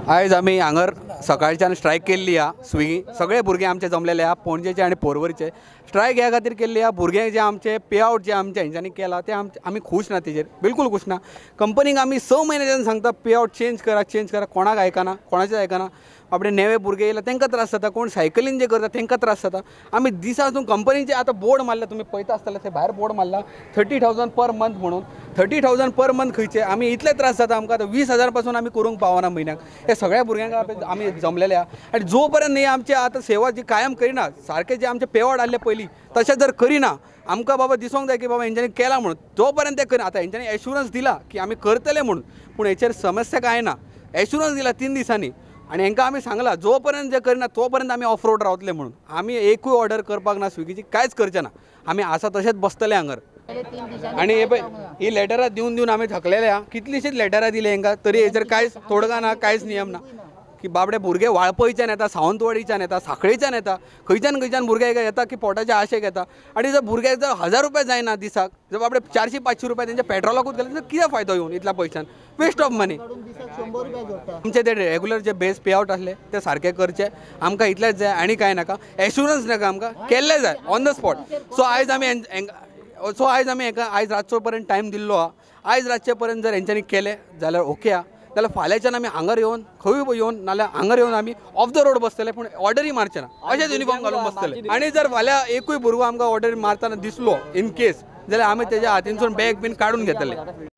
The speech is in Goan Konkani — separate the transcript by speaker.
Speaker 1: आयज आमी हांगर सकाळच्यान स्ट्रायक केल्ली आहा. स्विगी सगळे भुरगे आमचे जमलेले आहा, पणजेचे आनी पोरवरीचे. स्ट्रायक ह्या खातीर केल्ली आहा, भुरगे जे आमचे पे आवट जे आमचे हेंच्यांनी केला ते आमी खूश ना, तेजेर बिलकूल खूश ना. कंपनीक आमी 6 म्हयन्याच्यान सांगता पे आवट चेंज करा, चेंज करा, कोणाक आयकना, कोणाचें आयकना. आपणे नेवे भुरगे येयला तांकां त्रास जाता, कोण सायकलीन जे करता तांकां त्रास जाता. आमी दिसा कंपनीचे आतां बोर्ड मारला, तुमी पळयता आसतले ते भायर बोर्ड मारला 30,000 पर मंथ म्हणून. 30,000 पर मंथ खंयचे? आमी इतले त्रास जाता आमकां आतां 20,000 पासून आमी करूंक पावना म्हयन्याक. हे सगळ्या भुरग्यांक आमी जमलेले आहा. आनी जो पर्यंत हे आमचे आतां सेवा जी कायम करिना, सारके जे आमचे पेवड आहले पयलीं तशें जर करिना, आमकां बाबा दिसोंक जाय की बाबा हेंच्यांनी केलां म्हणून, जो पर्यंत ते करिना. आतां हेंच्यांनी एश्युरन्स दिला की आमी करतले म्हणून, पूण हेचेर समस्या कांय ना. एश्युरन्स दिला 3 दिसांनी आनी हेंकां आमी सांगलां जो पर्यंत जे करिना तो पर्यंत आमी ऑफ रोड रावतले म्हणून. आमी एकूय ऑर्डर करपाक ना स्विगीची, कांयच करचें ना, आमी आसा तशेंच बसतले हांगर. आनी हे पळय ही लेटरां दिवन दिवन आमी थकलेले आहा, कितलीशीच लेटरां दिली हेंकां, तरी हेचेर कांयच तोडगा ना, कांयच नियम ना. की बाबडे भुरगे वाळपयच्यान येता, सावंतवाडीच्यान येता, साखळेच्यान येता, खंयच्यान खंयच्यान भुरगे येता की पोटाच्या आशेक येता. आनी जर भुरग्याक जर 1000 रुपया जायना दिसाक, जर बाबडे 400-500 रुपया तेंच्या पेट्रोलाकूच गेले तर कितें फायदो येवन इतल्या पयशान? Waste of money. आमचे ते रेगुलर जे बेस पे आवट आसले ते सारके करचे, आमकां इतलेच जाय आनी कांय नाका. एश्युरन्स नाका आमकां, केल्ले जाय ऑन the spot. सो आयज आमी हेंकां आयज रातचो पर्यंत टायम दिल्लो आहा. आयज रातचे पर्यंत जर हेंच्यांनी केलें जाल्यार ओके आहा, जाल्यार फाल्यांच्यान आमी हांगर येवन खंयूय येवन, नाल्यार हांगर येवन आमी ऑफ the road बसतले, पूण ऑर्डरी मारचे ना, अशेंच युनिफॉर्म घालून बसतले. आनी जर फाल्यां एकूय भुरगो आमकां ऑर्डरी मारतना दिसलो इन केस, जाल्यार आमी तेज्या हातीनसून बॅग बीन काडून घेतले.